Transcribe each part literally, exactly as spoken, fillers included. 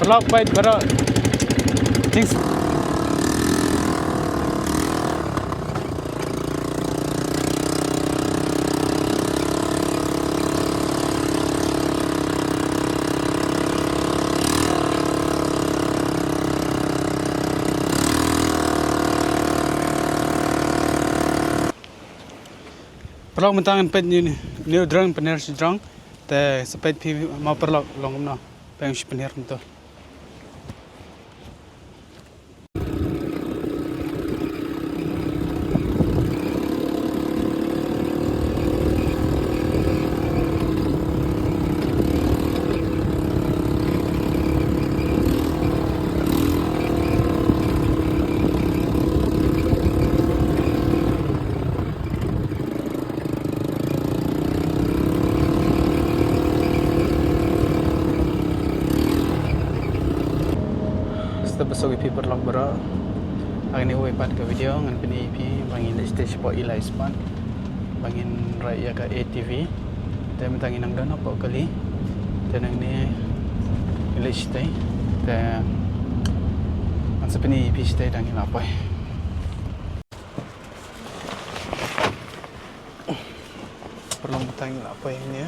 Vlog peit baroh. Thanks. Paralok, mynta ngan peit ne, ne u drone, pynhiar shi drone. Te sa peit phi mo paralok, long kumno. Peit shi pynhiar kumto. Step besok ïa phi paralok baroh. Hangne wei pat ka video ngan pyni ïa phi ba ngin leit sha, shapoh Eli's Park ba ngin ride ïa ka A T V. Te mynta ngi nang don hapoh kali. Te nangne ngi leit shatei. Te ngan sa pyni ïa phi shatei tang ngi la poi. Paralok, mynta ngi la poi hangne.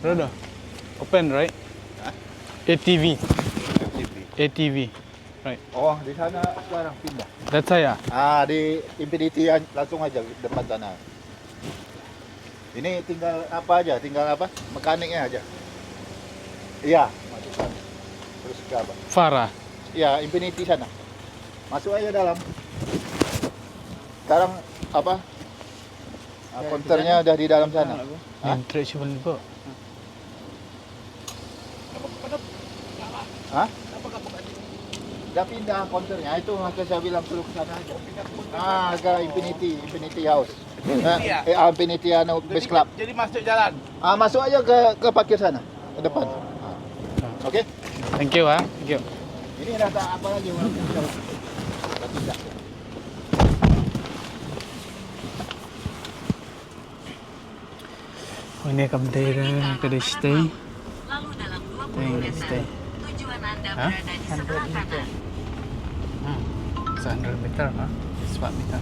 Brother, open, right? Hah? A T V. A T V. A T V. Right. Oh, di sana sekarang pindah. That's saya. Ah, di Infinity an-, langsung aja depan sana. Ini tinggal apa aja? Tinggal apa? Mekaniknya aja. Iya, masuk sana. Terus ke apa? Farah. Iya, Infinity sana. Masuk aja dalam. Sekarang apa? Ah, konternya udah di dalam sana. Hah? Hah? Dah pindah konternya, itu makanya saya bilang suruh ke sana aja. Ah, ke Infinity, Infinity House. Eh, eh, ah, Infinity, anu, Base Club. Jadi masuk jalan. Ah, masuk aja ke, ke parkir sana, ke depan. Ah. Oke? Thank you, ah. Thank you. Ini rasa apa lagi orang pindah? Dah pindah. Oh, ini kam dei dah, ka dei shatei. Dei shatei. Hah? Hmm. Sa hundred meter, ha? Spah meter.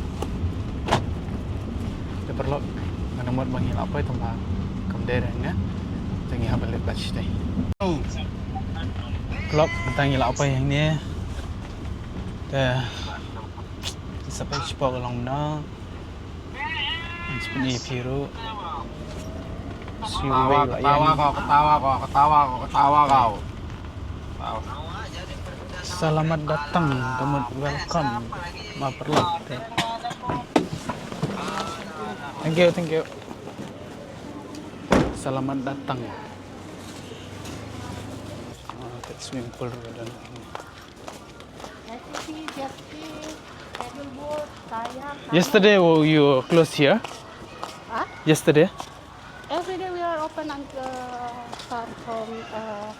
Te paralok, nga mut ba ngi la poi tang ba kam dei ring, eh. Te ngi hap leit pat shatei. Paralok, mynta ngi la poi hangne. Te sa peit shapoh ka long kumno. Ngan sa pyni ïa phi ruh. Shu wei la ïa ngi. Ketawa kau, ketawa kau, ketawa kau, ketawa kau. Selamat datang, ka mut welcome. Ma paralok te. Thank you, thank you. Selamat datang. Ah, ka swimming pool ruh ka don. J C B, jet ski, paddleboard, kayak, kayak. Yesterday, oh, you close here? Huh? Yesterday? Every day we are open until start from, uh,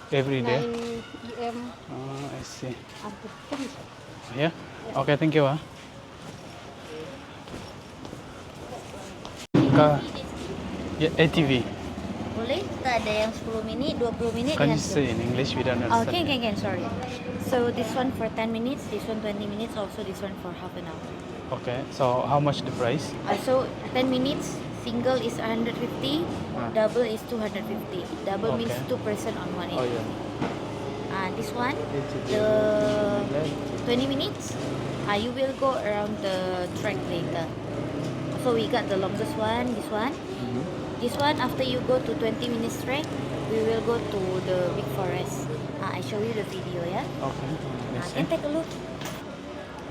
Every day? nine A M. Oh, I see. Until finish. Yeah? Okay, thank you, ah. Ka, ya, A T V. Boleh? Kita ada yang sepuluh minit, dua puluh minit. Can you say in English? We don't understand. Oh, can, can, can, sorry. So this one for ten minutes, this one twenty minutes, also this one for half an hour. Okay, so how much the price? Uh, so ten minutes, single is a hundred fifty, ah, double is two hundred fifty. Double means, okay, two person on one. Oh, yeah. Uh, this one, the twenty minutes, uh, you will go around the track later. So we got the longest one, this one. Mm-hmm. This one, after you go to twenty minutes track, we will go to the big forest. Uh, I show you the video, yeah? Okay. Uh, can take a look.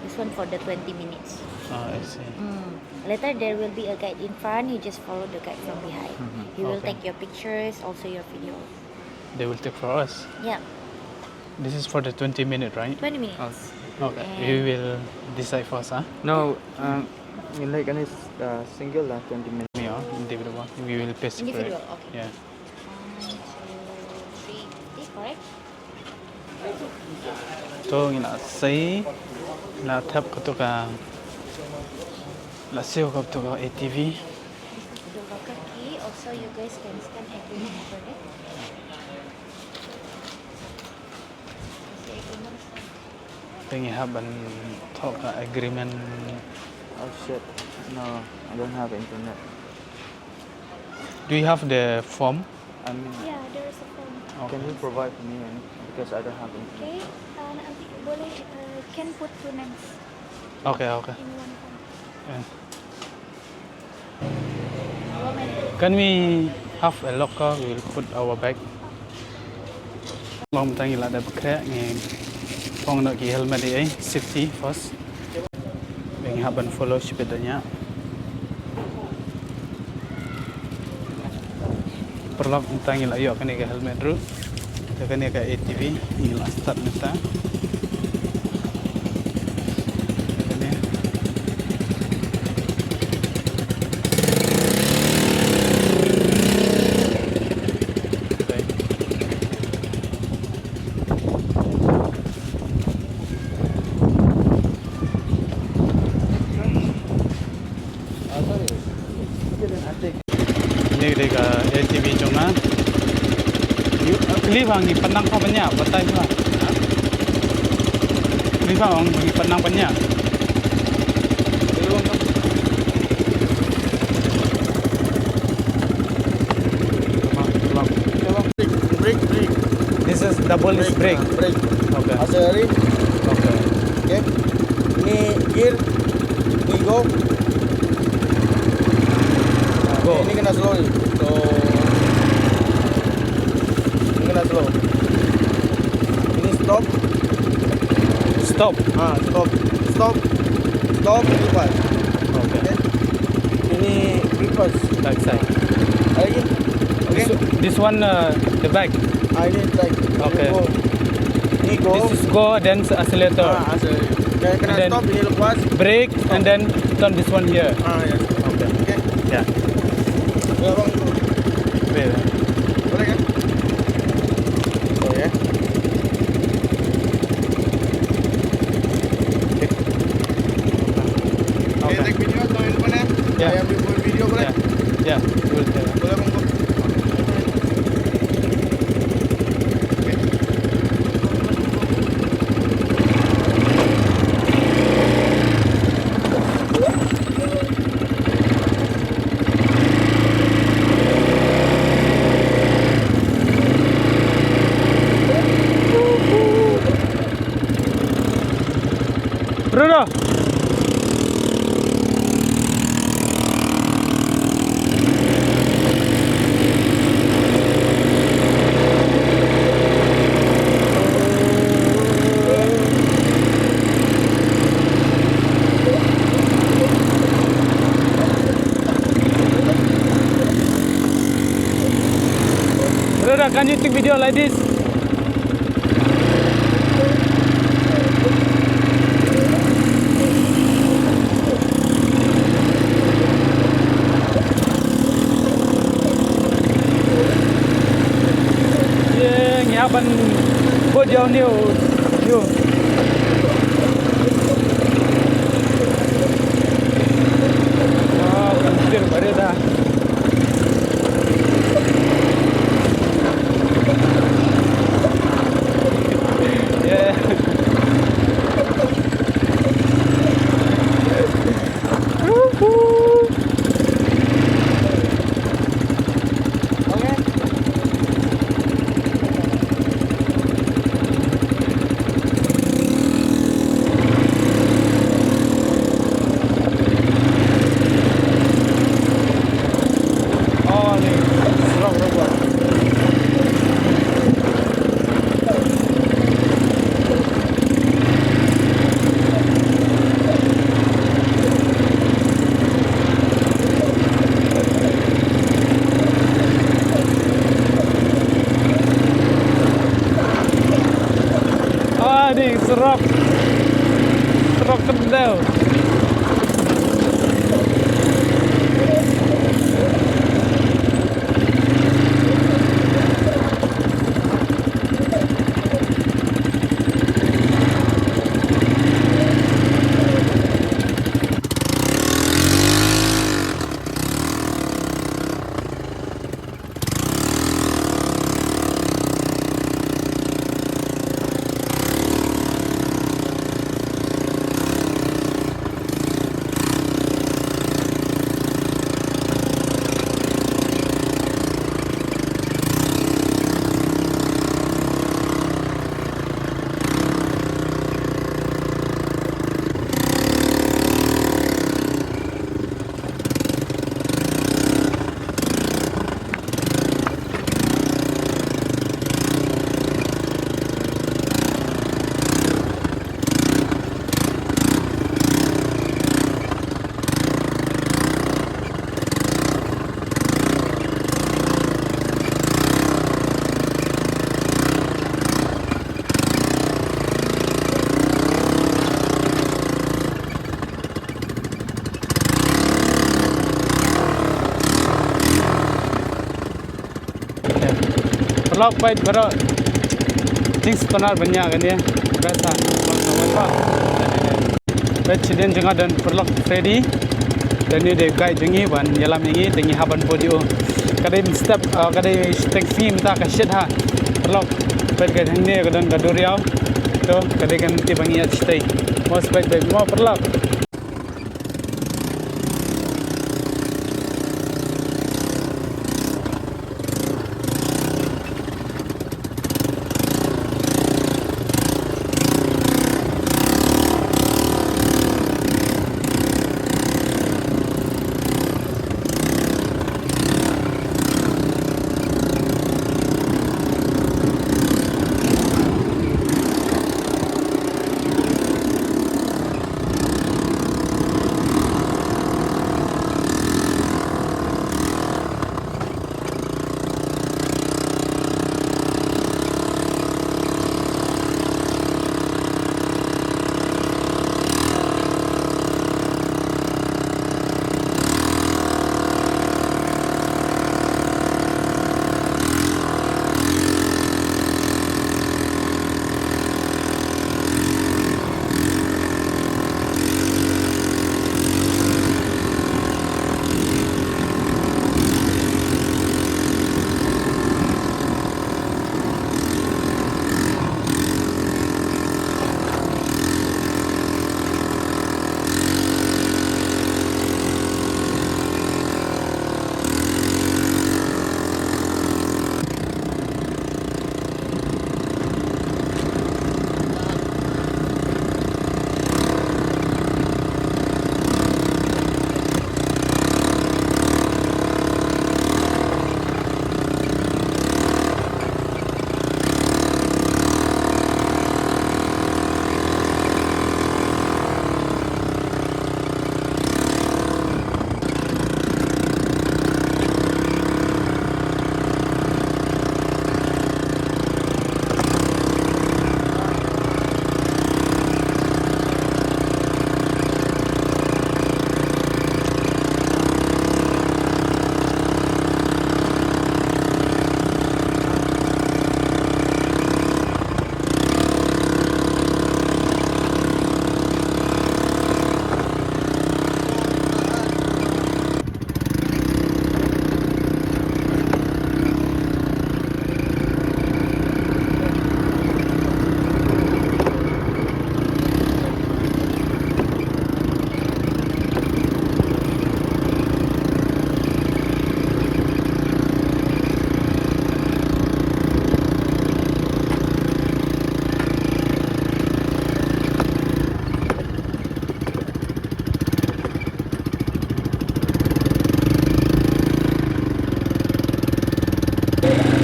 This one for the twenty minutes. Ah, I see. Mm. Later there will be a guide in front. You just follow the guide from behind. Mm-hmm. He will take your pictures, also your video. They will take for us? Yeah. This is for the twenty minute, right? Twenty minutes. Oh, okay. And we will decide first, huh? No, um, you like any, uh, single lah, twenty minutes. Yeah, individual. We will pay separate. Individual, okay. Yeah. One, two, three. This correct? To ngi la sei, la thep kato ka, la siew kato ka A T V. So you guys can scan agreement over there. Kasi agreement sa. Ngi hap ban thoh ka agreement. Oh shit. No, I don't have internet. Do you have the form? I mean, yeah, there is a form. Okay. Can you provide me any? Because I don't have internet. Okay, uh, nanti boleh, uh, can put two names. Okay, okay. In one form. Yeah. Can we have a locker? We'll put our bag. Long mynta ngi la dep khreh, ngi phong noh ki helmet ïa, safety first. Ngi hap ban follow shibit da nia. Paralok, mynta ngi la ïoh kane ka helmet ruh. Te kane ka A T V ngi la start mynta. Kane. Ine ka dei ka A T V jong nga. Ïoh, kylli ba ngi pynang kha ban ïa, batai ba. Kylli ba ngi pynang ban ïa. Brake, brake. This is double disc brake. Brake, ah, brake. Okay. Accelerator. Okay. Okay. Ini gear, ini go. Go. Ini kena slow ni. So, ini kena slow. Ini stop. Stop. Ah, stop. Stop. Stop, ini pas. Okay. Okay. Ini reverse. Back side. Lagi. Okay. This, this one, uh, the back. Ah, ini back. Okay. Ini go. Ini go. This is go, then accelerator. Ah, accelerator. Kena, kena stop, ini lepas. Brake, and then turn this one here. Ah, ya. Okay. Okay. Ya. Ya, bang. Boleh, ya? Boleh, ya? Okay. Okay. Take video atau handphone, ya? Ya. Saya ambil full video, boleh? Ya. Ya. Boleh, ya. Boleh, bang. Brother. Brother, can you take video like this? Ye, ngi hap ban bud ïa u new, new. Ah, pyntir barit ah. Yeah. Ah, ni surok. Surok kendal. Paralok peit baroh. Jingsngewtynnat ban ïa kane. Best ha. Peit shadien jong nga don paralok Freddy. Te une u dei u guide jong ngi ban ïalam ïa ngi te ngi hap ban bud ïa u. Ka dei mynstep, ah, ka dei shiteng sngi mynta ka shit ha. Paralok peit ka hangne ka don ka duriaw. To ka dei ka lynti ba ngi ïaid shatei. Mo peit peit mo paralok.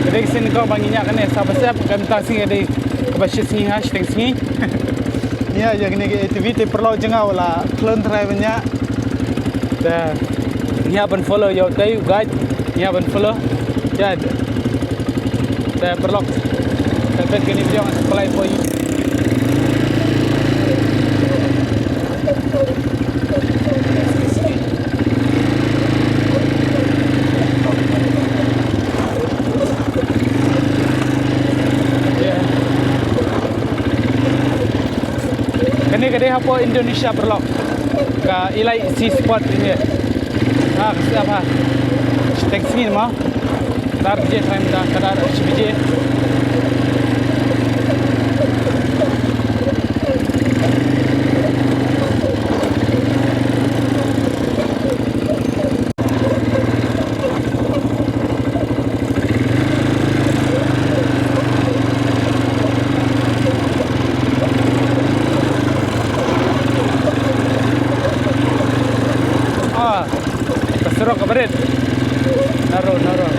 Ka dei ka sien kaba ngi ñiah kane sa ba sep, ka mynta sngi ka dei kaba shi sngi ha, shiteng sngi. Ñiah ïa kane ka A T V te paralok jong nga u la khlun trai ban ñiah. Te ngi hap ban follow ïa utei u guide, ngi hap ban follow. Ïa. Te paralok. Te peit kane video ngan apply for you. Kane ka dei hapoh Indonesia paralok. Ka Ilai Sea Sport kane. Ha, ka sdang ha. Shiteng sngi mo. Dar baje trai mynta, ka dar shi baje. Ah, ka surok ka barit. Narrow, narrow.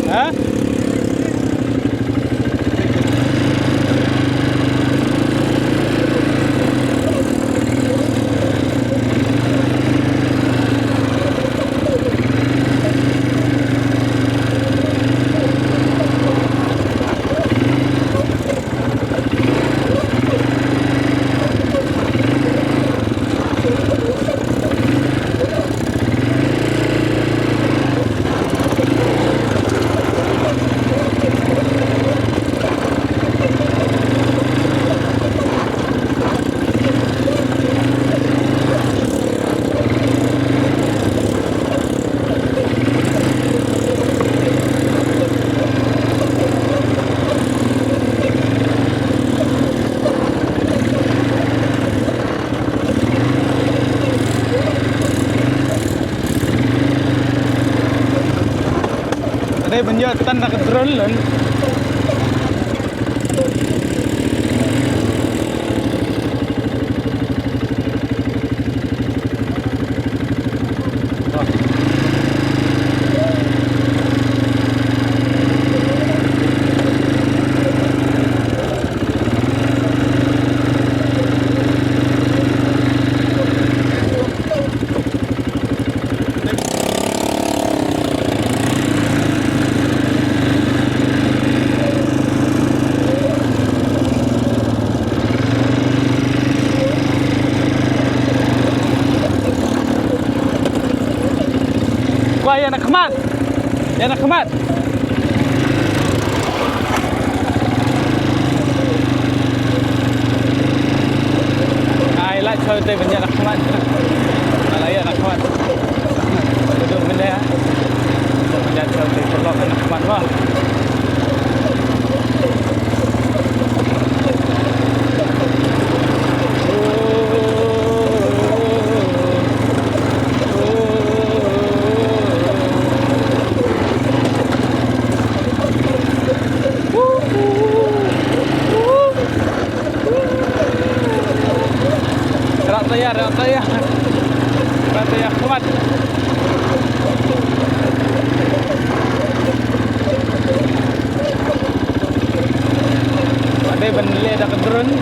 Ha? Ban ïa tan da ka drone lon. Kwah ïa na khmat. Ïa na khmat. Ai, la choi te ban ïa na khmat. Ala ïa na khmat. Betul benda. Ïa choi te pelok na khmat wah. Rat tayar, rat tayar. Rat tayar kuat. Ade ban leh da ka drone.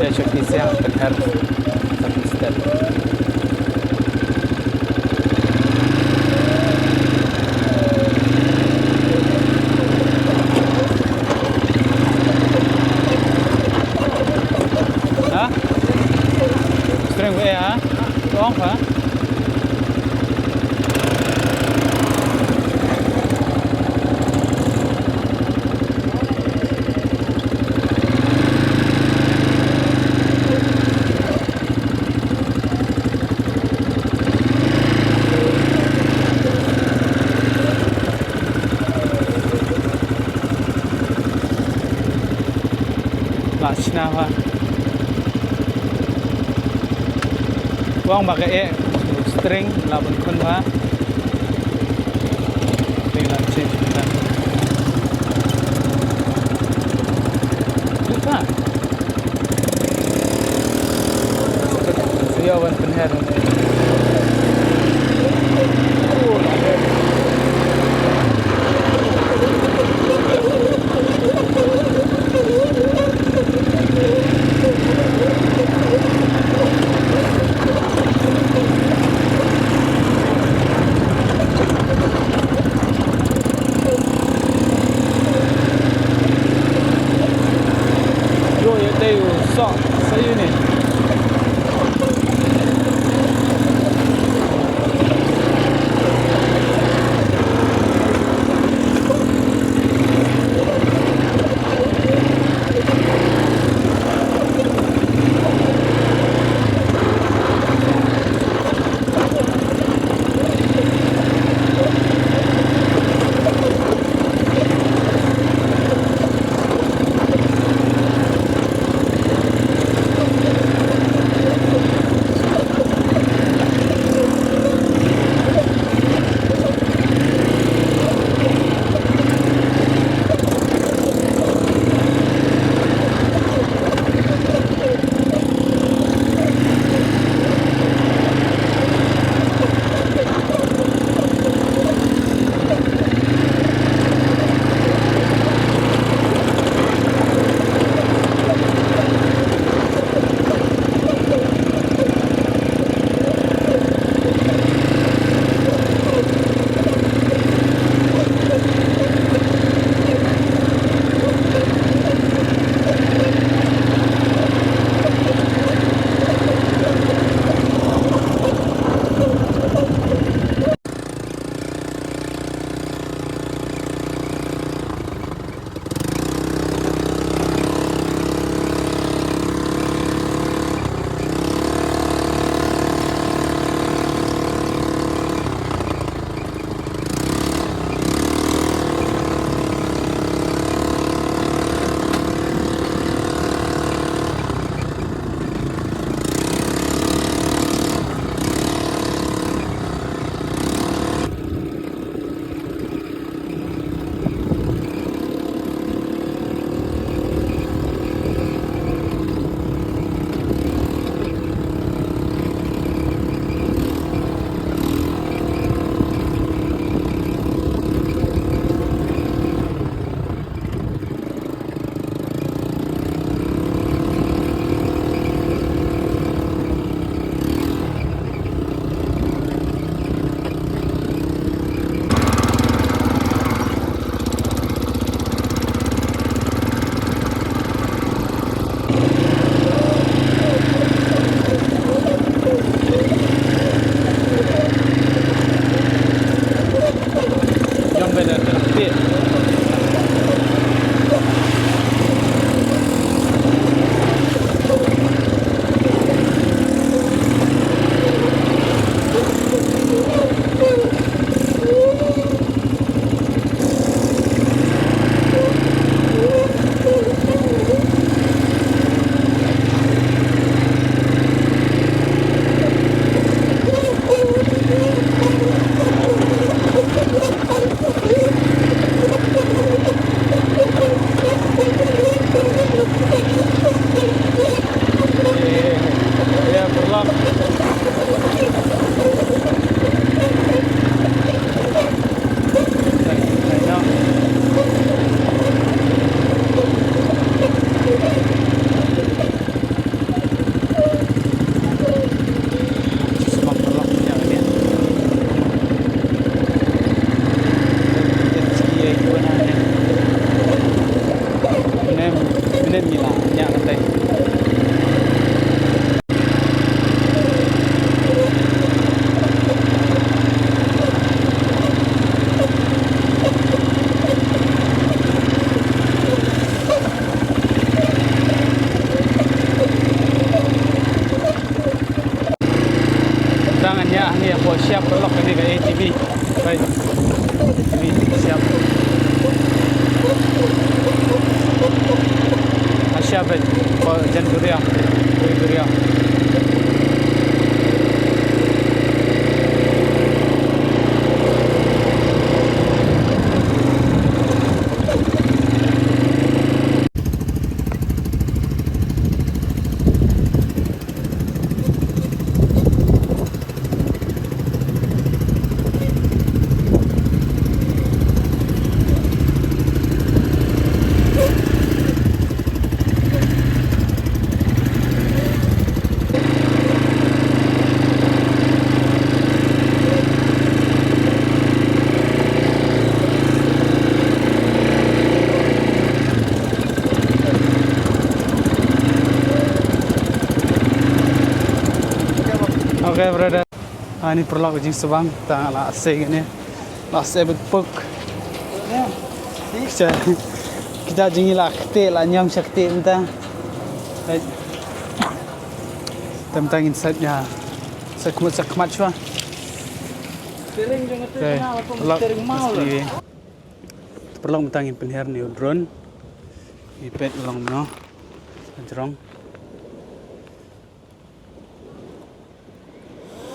Ïa sha phi siang pynher sa phi step. Ha? Streng eh ha? Tong ha? Lah shna ha. Wang ba ka eh string la ban khun ba. String la change kita. Lupa. Sia wan pynher. Yo, ïa te u soh, sa ïa ni. Ïa, kata. Tang ïa, ïa, ko siap lok ni ka A T V. Bai. A T V siap. Asia bai. Ko jan duria. Duria. Okay, brother. Ani paralok jingsbang, ta la sei kane. La sei bad puk. Kita, kita jingïaleh kti, la ñiam sha kti mynta. Hai. Tang tang ngin sait ïa. Sait khmat, sait khmat shuwa. Okay. Paralok, paralok mynta ngin pynhiar ïa u drone. Ngi peit long no. Jrong.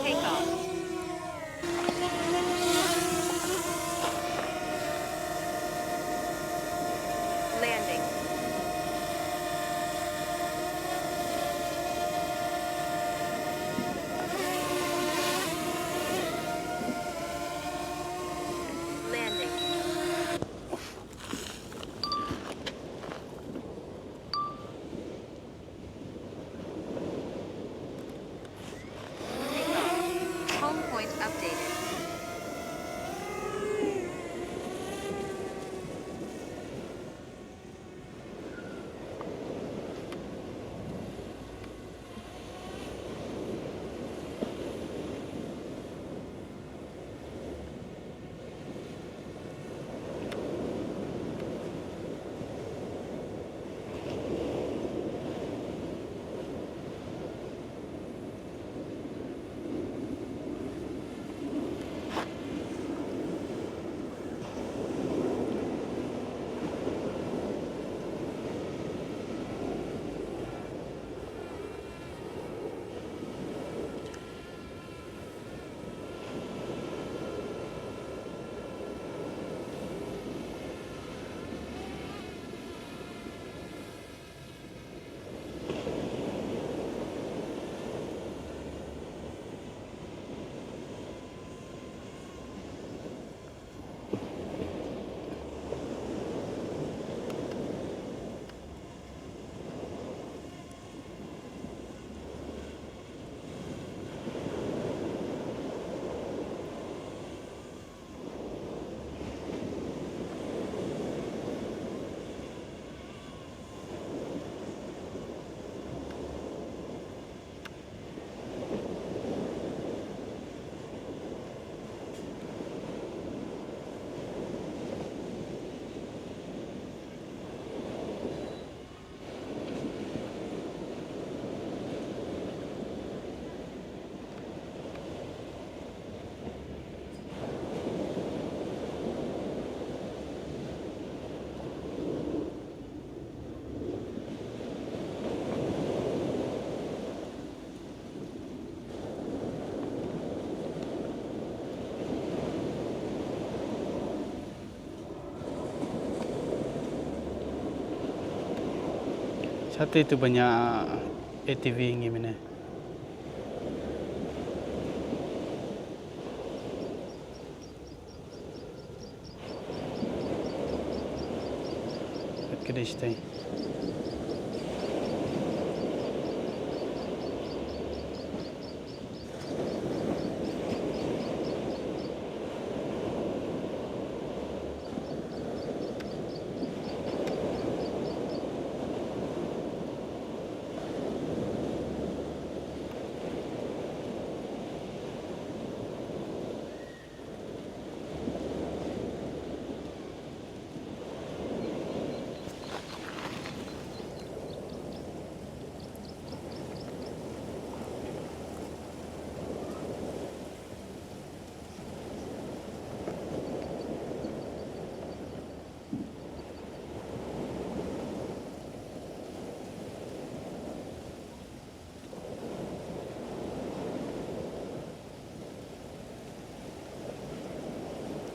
Take off. Landing. Landing. Home point updated. Shati tu banyak A T V ngi mine. Kedai sitai.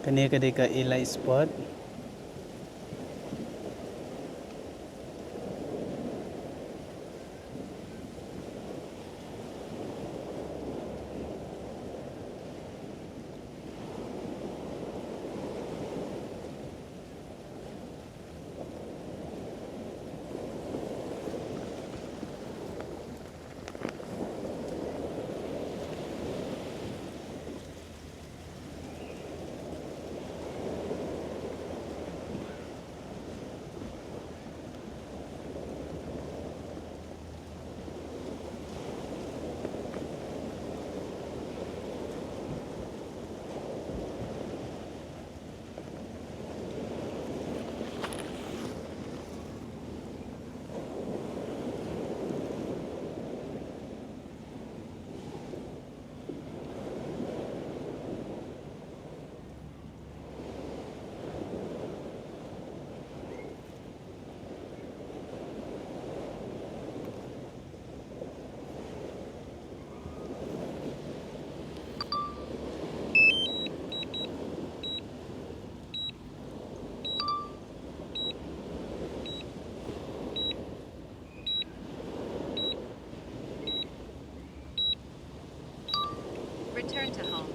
Kane ka dei ka Elite Sport. Return to home.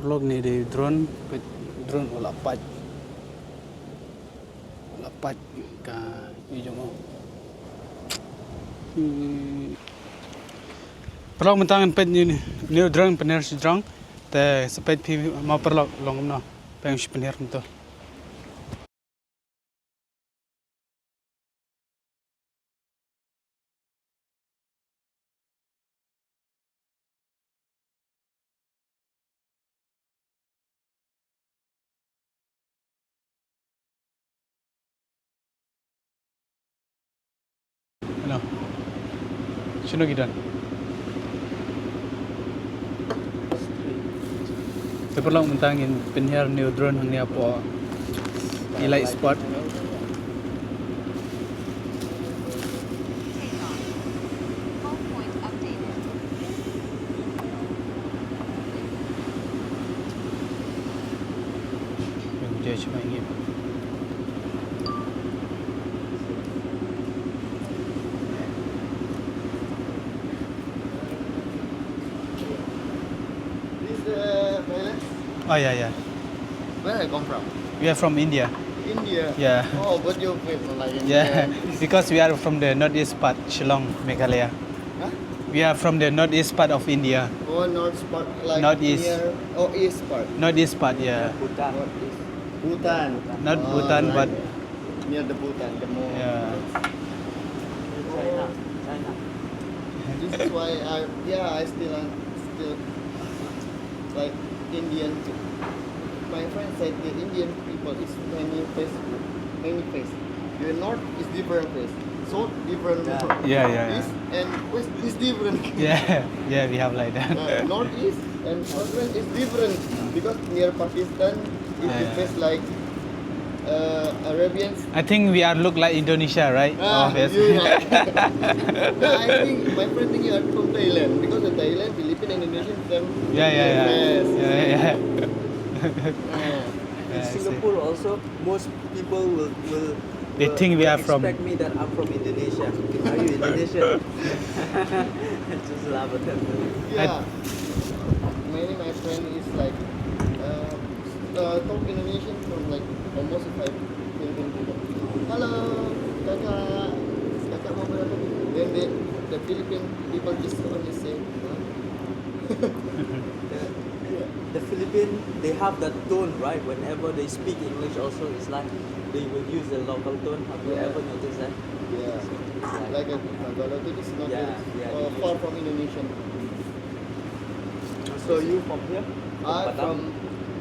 Paralok, ne dei drone, peit drone u la pait. Pat ka ïa jong u. Hmm. Paralok, mynta ngan peit ïa une u drone pynhiar shajrong. Te sa peit phi mo paralok, long kumno. Peit u shu pynhiar kumto. Hello. Shano ki don? Te paralok, mynta ngin pynhiar une u drone hangne hapoh Elite Spot. This, uh, Violet? Oh, yeah, yeah. Where I come from? We are from India. India? Yeah. Oh, but you feel like India. Yeah, because we are from the northeast part, Shillong, Meghalaya. Huh? We are from the northeast part of India. Oh, north part, like Northeast. Near, oh, east part. Northeast part, yeah. Bhutan. Northeast. Bhutan. Not Oh, Bhutan, like but near the Bhutan, the more. Yeah. China. China. This is why I, yeah, I still, I'm still like Indian. My friend said the Indian people is many face, many face. The north is different face, south different. Yeah. Yeah, yeah, yeah. East and west is different. Yeah, yeah, we have like that. Uh, northeast and southwest is different because near Pakistan, it Yeah. Depends like uh, Arabians. I think we are look like Indonesia, right? Ah, Our face. You, yeah. No, I think my friend think you are from Thailand because the Thailand, Philippines, Indonesian, them Yeah, yeah, yeah. Yes. Yeah, yeah. Ah. In Yeah, I see. Singapore also, most people will, will They will think we are from expect me that I'm from Indonesia. Are you Indonesian? Just laugh at that. Yeah. Many my friend is like uh, uh, talk Indonesian from like almost five Philippine people. Hello, kakak, kakak mau berapa? Then they, the Philippine people just only say, huh? The, the Philippine, they have that tone, right? Whenever they speak English, also it's like they will use the local tone. Have you Yeah. ever noticed that? Yeah. It's like Like a Tagalog, it is not Yeah, very, yeah, uh, it is. Far from Indonesian. So you from here? From I Batam? From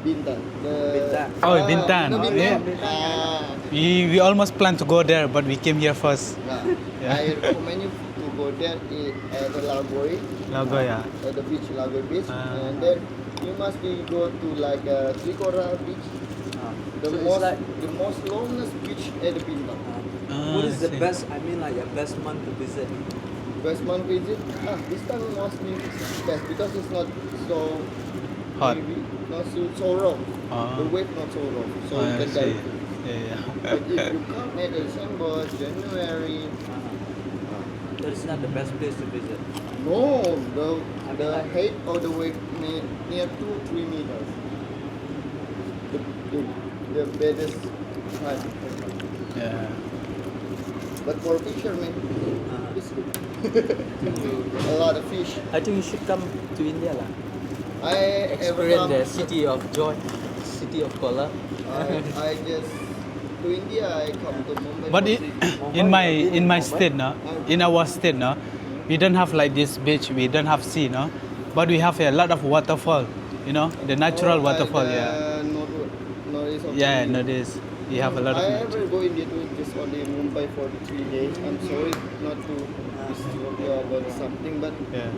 Bintan. The, Bintan. Oh, uh, Bintan. No, Bintan. Yeah. Ah. We, we almost plan to go there, but we came here first. Yeah. Yeah. I recommend you to go there i- at the Lagoy. Lagoy, yeah. At the beach, Lagoy Beach. Ah. And then you must be go to like uh, Trikora Beach. Ah. The So it's most, like the most longest beach at the Bintan. Ah, What is I the see. best, I mean, like, a best month to visit? Best month visit? Ah, this time mostly it's best because it's not so Hot. Heavy, not so, so rough. Ah. The wave not so rough, so Ah, you I can see. Dive. Yeah, yeah. But if you come at December, January, That is not the best place to visit. No, the I mean, the like height of the wave ne- near two three meters. The the, the baddest height. Yeah. But for fishermen, Uh-huh. It's good. A lot of fish. I think you should come to India lah. I ever Experience come the city of joy, city of color. I, I just to India. I come to Mumbai. But for it, three days. In my in my state, no, in our state, no, we don't have like this beach. We don't have sea, no, but we have a lot of waterfall. You know, the natural Oh, by waterfall. Yeah. The north, northeast of Yeah, India. Northeast. We have a lot of I nature. Ever go India to just only Mumbai for three days. I'm sorry not to disturb you about something, but Yeah.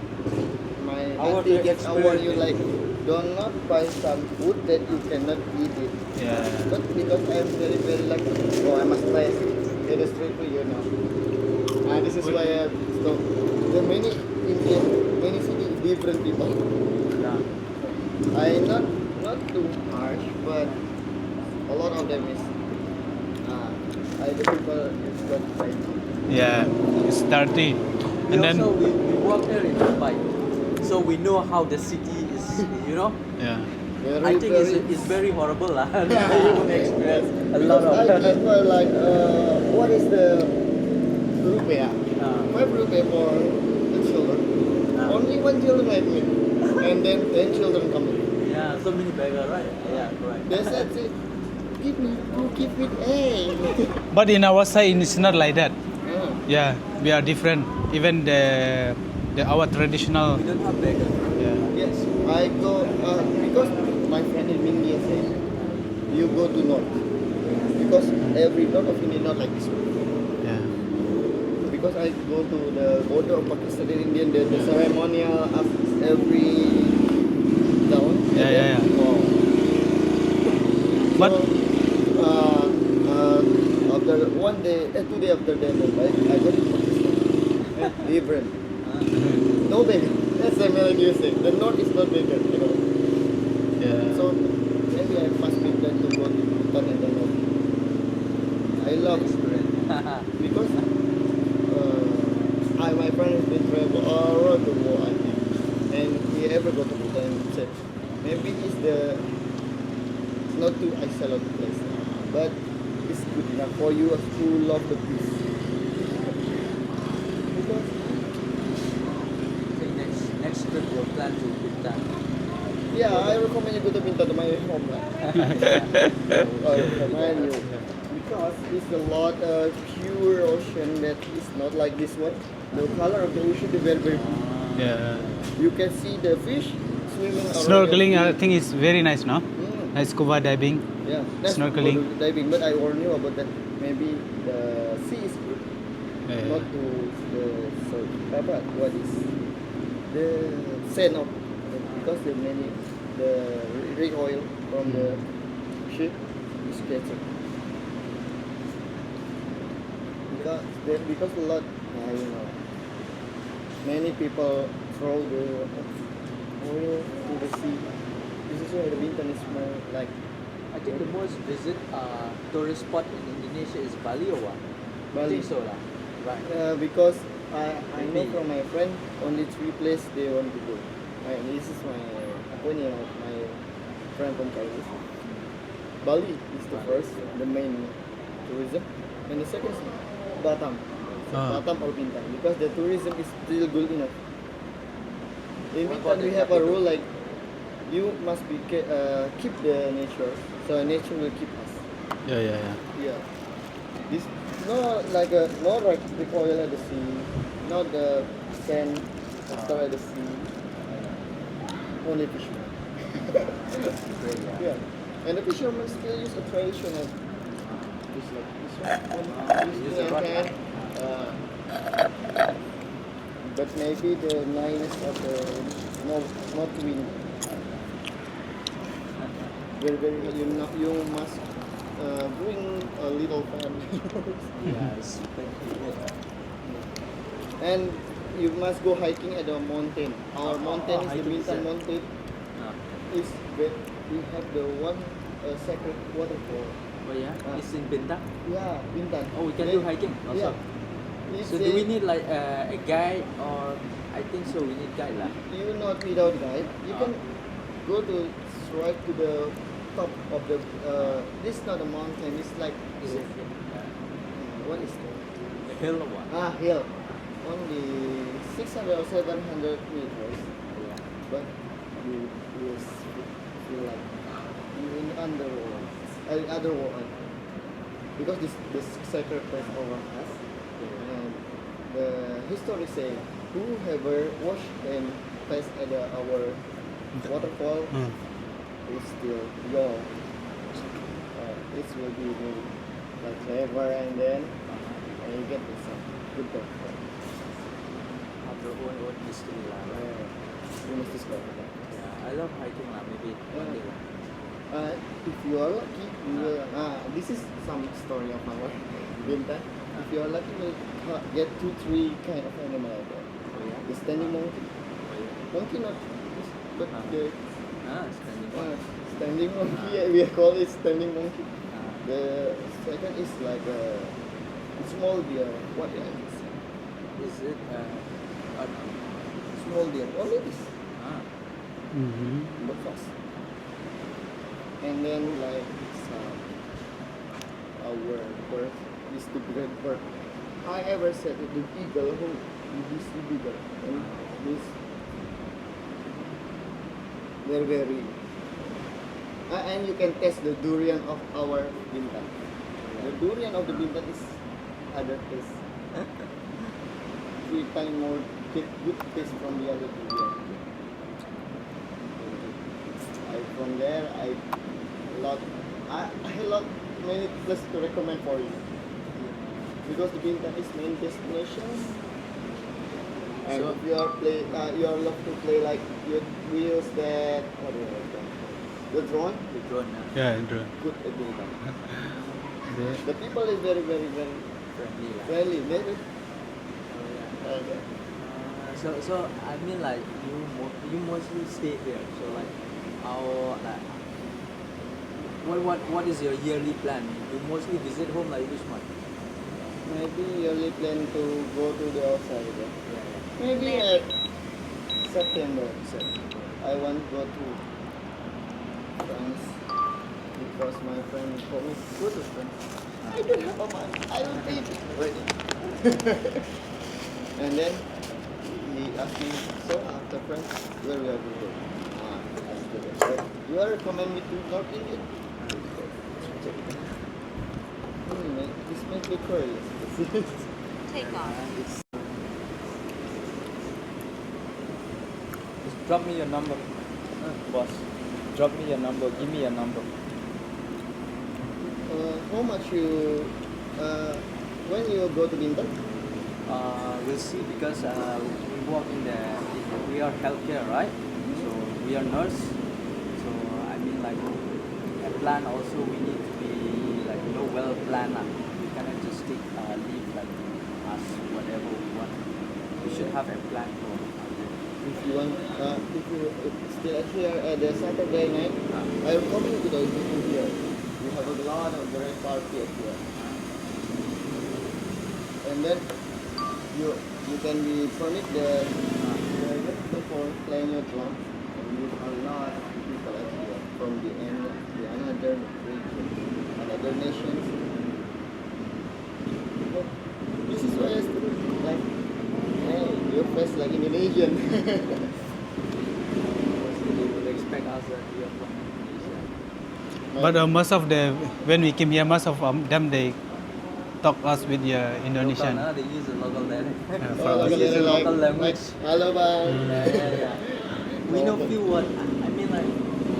My Our auntie gets our you experience. Like, do not buy some food that you cannot eat it. Yeah. But because I'm very very like, oh, I must try it. It is straight to you now. And this is why I stop. The many Indian, many city different people. Yeah. I not not too harsh, but a lot of them is uh, I the people is not like Yeah, it's dirty. We And then also we, we work here in Mumbai, so we know how the city is. You know, Yeah. Very, I think it's, very it's very horrible lah. Yeah, You experience a lot because I of. give her like uh, what is the rupiah? Ah. Five rupiah for the children. Ah. Only one children I meet, and then ten children coming. Yeah, so many beggar, right? Yeah, correct. They said, say, give me two, give me eight. But in our side, it's not like that. Yeah. Yeah, we are different. Even the the our traditional. We don't have beggar. Yeah. Yes, I go uh, because my friend in India say you go to north because every north of India not like this one. Yeah. Because I go to the border of Pakistan and India, the, the ceremonial of every town. Yeah, yeah, yeah. Oh. But So, uh, uh, after one day, uh, two day after that, I, I go to Pakistan. Eh, different. No beggar. That's the main music. The north is not beggar, you know. Yeah. So maybe I must be plan to go to Bhutan and then north. I love because uh, I my friend has been travel all around the world, I think, and he ever go to Bhutan and said maybe it's the not too isolated place, but it's good enough for you who love the peace. Because Okay, next next trip we'll plan to Bhutan. yeah, I recommend you go to Bhutan, my homeland. I recommend you because it's a lot of pure ocean that is not like this one. The color of the ocean is very very blue. Yeah. You can see the fish swimming around. Snorkeling, your I feet. Think, is very nice, no? Mm. Like scuba diving. Yeah, that's Snorkeling. Scuba diving, but I warn you about that. Maybe the sea is good, Yeah. not to the so apa what is the sand of because the many the rig oil from the ship is catching. Because the, because a lot, uh, you know, many people throw the oil to the sea. This is why the Bintan is more like I think the most visit uh, tourist spot in Indonesia is Bali or what? I Bali. Think so lah. Right. Uh, because I, I know Maybe. From my friend, only three places they want to go. And this is my apa ni, uh, my friend from Chinese. Bali is the Bali, first, yeah. The main tourism, and the second is Batam. Ah. Batam or Bintan because the tourism is still good enough. In What Bintan about we the have a capital? Rule like you must be ca- uh, keep the nature, so nature will keep us. Yeah, yeah, yeah. Yeah. This no like a no like recoil at the sea, not the sand after at the sea. Only fishermen. Great, yeah. Yeah. And the fishermen still use a traditional. It's like this one. Ah, This use thing a rod, and hand. Uh, but maybe the nice of the north, north wind. Very, very, you, know, you must uh, bring a little fan. Yeah, it's very good. And you must go hiking at the mountain. Our Oh, mountain oh, is the hiking is Bintan it? Mountain. Ah. Is where we have the one uh, sacred waterfall. Oh yeah, Ah. It's in Bintan. Yeah, Bintan. Oh, we can Then- do hiking also. Yeah. It's So a- do we need like uh, a guide or I think so we need guide lah. You not without guide. You Ah. Can go to straight to the top of the. Uh, this is not a mountain. It's like Is this. it? Yeah. Hmm, What is that? A hill or what? Ah, hill. Only six hundred or seven hundred meters. Yeah. But you will feel like you in underworld, uh, other world, because this this sacred place over us. And the history say, whoever wash and face at the, our waterfall Hmm. is still young. Uh, it will be like never and then and you get this uh, good doctor. Have your own own history lah. Right? Uh, you must discover that. Yeah, I love hiking lah. Maybe one day lah. Uh, if you are lucky, you will. Ah, this is some story of our Bintan. If you are lucky, you'll ha- get two, three kind of animal out there. Oh yeah. The standing monkey. Oh yeah. Monkey not, but Ah. the Ah, standing uh, one. Standing monkey. Yeah, we call it standing monkey. Ah. The second is like a small deer. What is it? Is it uh, a Small deer. Only this. Ah. Mm-hmm. But fast. And then like uh, our birth is the great birth. I ever said it, the eagle who is the bigger and this very very uh, and you can taste the durian of our Bintan. The durian of the Bintan is other taste. Three times more good taste from the other durian. I from there I lot I, I lot many places to recommend for you because the Bintan is main destination. And so, if you are play, uh, you are love to play like you we use that what do you call it? The drone. The drone. Yeah, yeah, drone. Good at Bintan. The people is very very very friendly. Friendly. Maybe. Oh, yeah. Okay. Uh, so so I mean like you mo- you mostly stay here. So like how like what what what is your yearly plan? You mostly visit home like which month? Maybe yearly plan to go to the outside. Yeah. Maybe at September. September. I want to go to France because my friend told me go to France. I don't have a money. I will pay already. And then he asked me, so after France, where we are going? Ah, I said, you are recommend me to North India? Hmm, this makes me curious. Take off. Just drop me your number, boss. Drop me your number. Give me your number. Uh, how much you uh, when you go to Bintan? Uh, we'll see because uh, we work in the we are healthcare, right? So we are nurse. So I mean like a plan also we need to be like you know well planned. We cannot just take uh, leave like as whatever we want. We should have a plan for. If you want, uh, if you still at here at the Saturday night, I will come to the meeting here. We have a lot of great party at here. And then you you can be permit the uh, the for playing your drum. And we have a lot of people at here from the end the another region, another nations. This is why I still like, hey, your face like Indonesian. They would expect us that we are from Indonesia. But uh, most of the when we came here, most of um, them they talk us with uh, Indonesian. Local, no? They use the local dialect. Yeah, for us. They use the local language. Halo bang. Yeah, yeah, yeah. We know few word. I mean like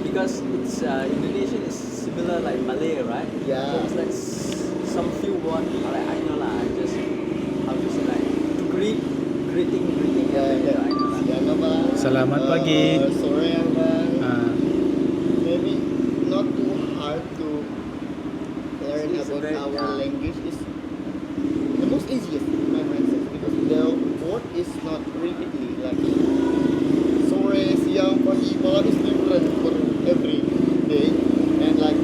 because it's uh, Indonesian is similar like Malay, right? Yeah. So it's like s- some few word. Like I know lah. I just how to say like to greet, greeting, greeting. Yeah, yeah. I know lah. Siang bang. Selamat pagi. Uh, sore bang. Ah. Maybe not too hard to learn about our language is the most easiest in my mindset because the word is not repeatedly like sore, siang, pagi, malam is different for every day and like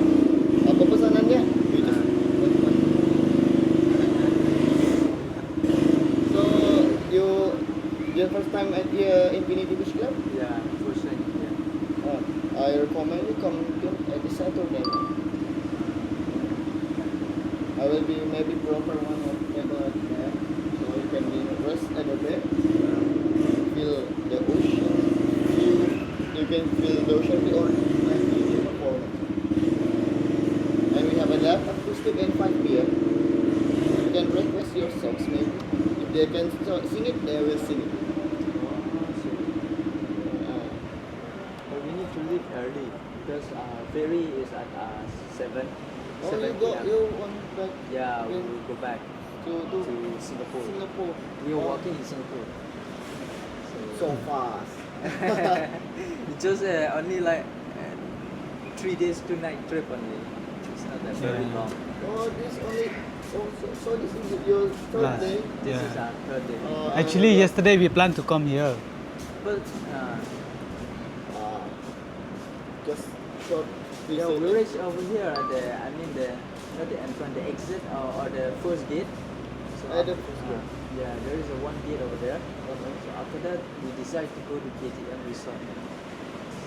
apa pesanannya you just so you your first time at the Infinity Beach Club? Yeah, first time here. Uh, I recommend you come to at the Saturday. I will be maybe proper one of regular there, so you can be rest at the bed, feel the ocean view. You can feel the ocean view or like you can performance. And we have a lot of acoustic and five P M. You can request your songs maybe. If they can so- sing it, they will sing it. Uh, But we need to leave early because uh, ferry is at uh, seven. Oh, you go, you want back? Yeah, we will go back to, to Singapore. Singapore. We are walking in Singapore. So fast. It's just uh, only like uh, three days, two night trip only. It's not that very long. Oh, this only. Oh, so, so this is your third day? This is our third day. Uh, Actually, yesterday we planned to come here. But uh, uh, just short. Yeah, we reach over here at the, I mean the, not the entrance, the exit or, or the first gate. So at the first gate. Yeah, there is a one gate over there. So after that, we decide to go to K T M Resort.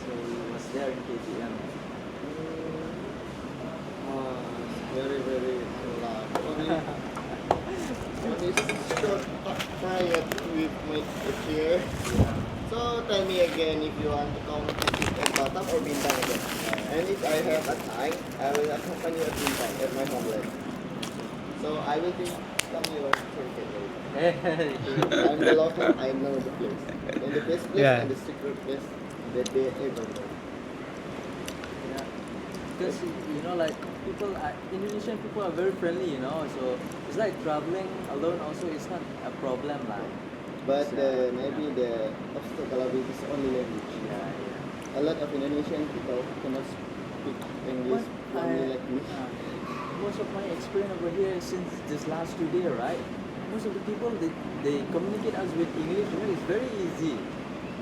So we was there in K T M. Uh, it's very, very unlucky. Only, only short quiet with my chair. So tell me again if you want to come to Batam or Bintan again. And if I have a time, I will accompany you at Bintan, at my homeland. So I will be come your tour guide later. I'm the local, I know the place. And the best place Yeah. and the secret place that they ever know. Yeah. Because, you know, like, people are, Indonesian people are very friendly, you know, so it's like traveling alone also is not a problem, lah. But So, the, maybe the obstacle of it is only language. Yeah, yeah. A lot of Indonesian people cannot speak English But fluently I, like me. uh, most of my experience over here since this last two day, right? Most of the people, they, they communicate us with English, you know, it's very easy.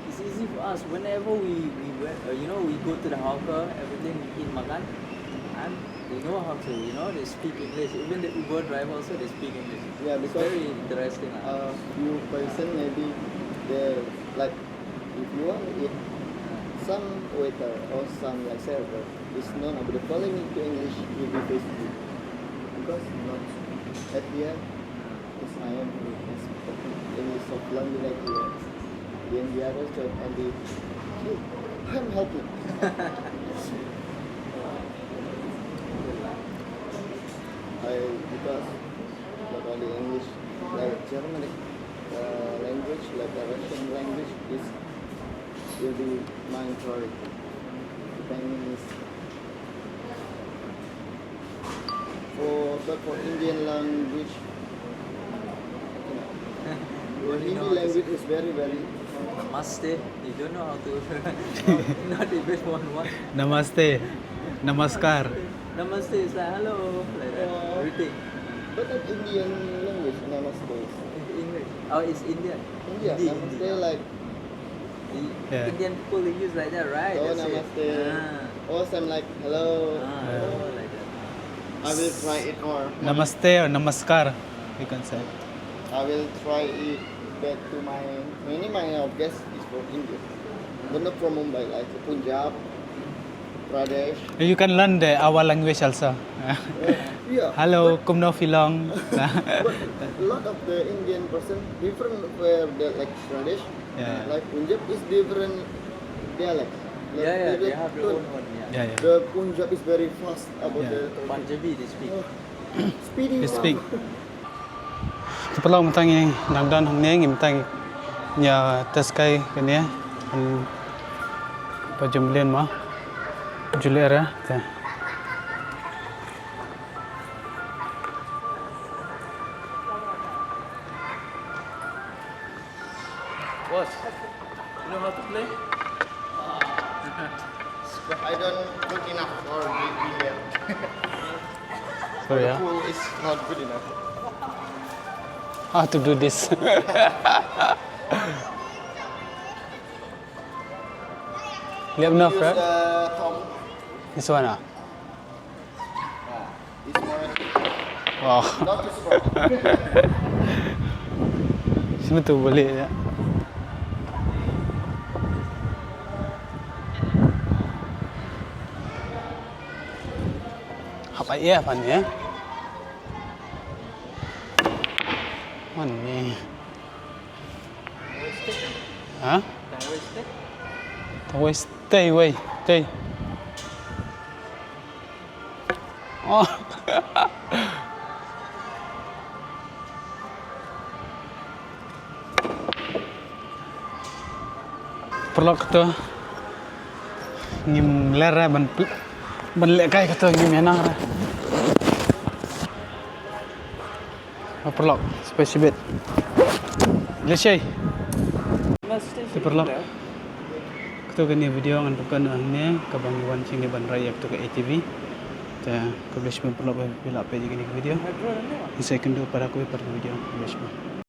It's easy for us whenever we, we went, uh, you know, we go to the hawker, everything, we eat makan, and they know how to, you know, they speak English. Even the Uber driver also, they speak English. Yeah, It's because, very interesting, lah. uh, few person maybe they like, if you want to eat, some waiter or some like server is known about the following to English will be Facebook. Because not at the end, is I am who has spoken English so fluently like you. Then the others join and they, "Hey, I'm helping." I, because not only English, like Germanic, uh, language, like the Russian language is will be my priority. Depending is for, but for Indian language, you know, Hindi language is very, very Namaste. You don't know how to. Not even one word. Namaste. Namaskar. Namaste is like hello, like that. Oh. Everything. But that Indian language, namaste. English. Oh, it's Indian. India, Hindi, namaste, Hindi. Like The Yeah. Indian people, they use like that, right? Oh, That's it. Namaste. Ah. Oh, same like hello. Ah, Yeah. hello, like that. I will try it more. Namaste or namaskar, you can say. I will try it back to my, many my guest is from India. But not from Mumbai, like Punjab, Pradesh. You can learn the, our language also. Yeah. Hello, kumno phi long? But a lot of the Indian person different where they like Pradesh, Yeah. like Punjab is different dialect. Like, Yeah, yeah, they they have their don't own one, yeah. Yeah, yeah. The Punjab is very fast about Yeah. the talking. Punjabi, they speak. Oh. Speedy They one. speak. Te paralok, mynta ngi dang don hangne, ngi mynta ngi ïa test kai kane. Em, ba jumlien ma. Julie ra te. Boss, you know how to play? I don't good enough for the player. Oh, yeah? The pool is not good enough. How to do this? Lihat benar, Use, Fred? Uh, thumb. This one, ah? Wow. Sino tu boleh ya? Apa ya, Pan, ya? Mana ni? Ha? Tang wei stay wei, stay. Oh. Paralok, to ngim ler re ban pl-, ban lehkai, to ngim ïa nang re. Paralok, special bit. Leshai. Te paralok, kato kane video ngan pynkup hangne, kaba ngi wan sha ngi ban rai ïa kato ka A T V. Te khublei shibun paralok ba phi la peit ïa kane ka video. Ngi sa ïakynduh pat ha kawei pat ka video. Khublei shibun.